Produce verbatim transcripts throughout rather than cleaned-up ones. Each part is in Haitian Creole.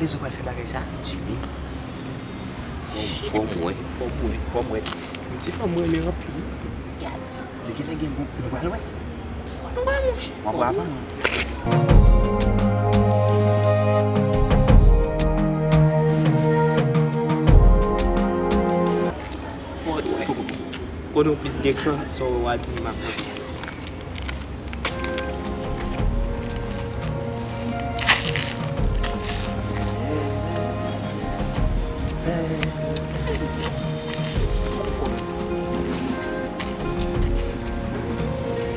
Kiyès ou pral fè bagay sa? Jimmy. Fò, fò m wè, fò m wè, fò m wè. Yon ti fanm mwen renmen anpil wi. Gad, li genlè gen bout, nou pral wè. Fò nou wè, monchè. W ap wè avan mwen. Fò, kote w plis gen kran, sa w a di m ap mande.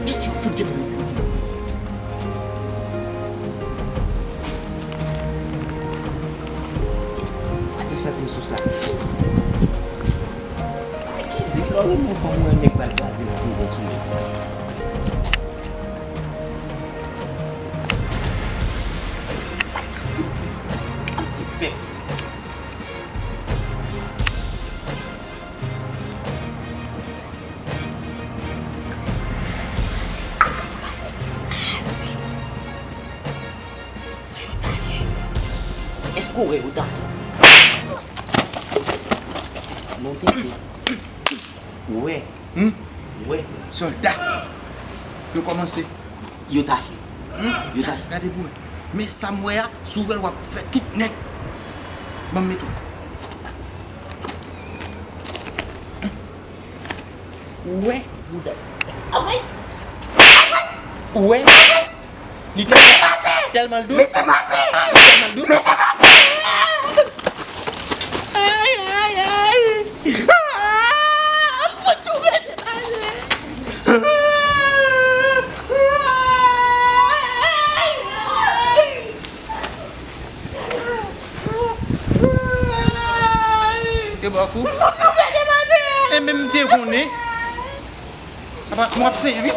Mesye, yo fout gentan retire pitit. Sa ti, sa ti sou sa. Ki di lò renmen fanm mwen nèg pral kraze nan prizon sou nèg. Fè. Èske w wè yo tache? Non, tande. Ou wè? Hmm? Ou wè? Sòlda. Yo kòmanse. Yo tache. Hmm? Yo tache. Gade pou wè. Men sa m wè a, si w wè l w ap fè tout nèt. Ban m mete w. Ou wè? Bouda. Ah wi! Ah wi! Ou wè? Li tèlman, tèlman dous. Li tèlman dous. Ay, ay, ay. Ah, fouti w mete pase. Yo ba w kou. E menm m te konnen. Apa, m ap senyen wi.